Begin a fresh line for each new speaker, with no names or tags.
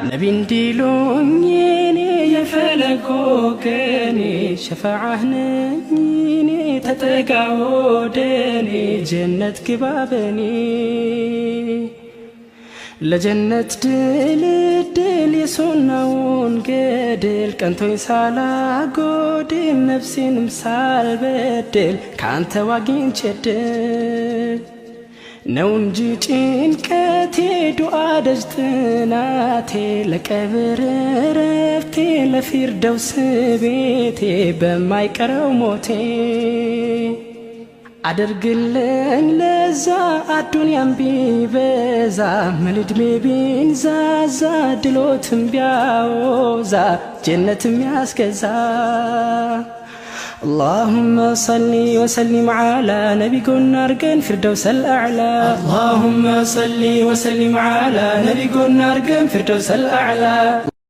ነቢ እንዲሉኝ እኔ የፈለጎ ገኔ፣ ሸፈዓህ ነኝ እኔ፣ ተጠጋ ወደኔ፣ ጀነት ግባ በኔ። ለጀነት ድልድል የሱናውን ገድል፣ ቀንቶኝ ሳላጎድል ነፍሴንም ሳልበድል ከአንተ ዋግኝቼ ድል ነው እንጂ ጭንቀቴ፣ ዱዓ ደጅ ጥናቴ፣ ለቀብር እረፍቴ፣ ለፊርደውስ ቤቴ፣ በማይቀረው ሞቴ አድርግልኝ ለዛ። አዱንያም ቢበዛ፣ ምን እድሜ ቢንዛዛ፣ ድሎትም ቢያወዛ፣ ጀነትም ያስገዛ። اللهم صل وسلم على نبي قلنا أرقن فردوس الأعلى. اللهم صل وسلم على نبي قلنا أرقن فردوس الأعلى.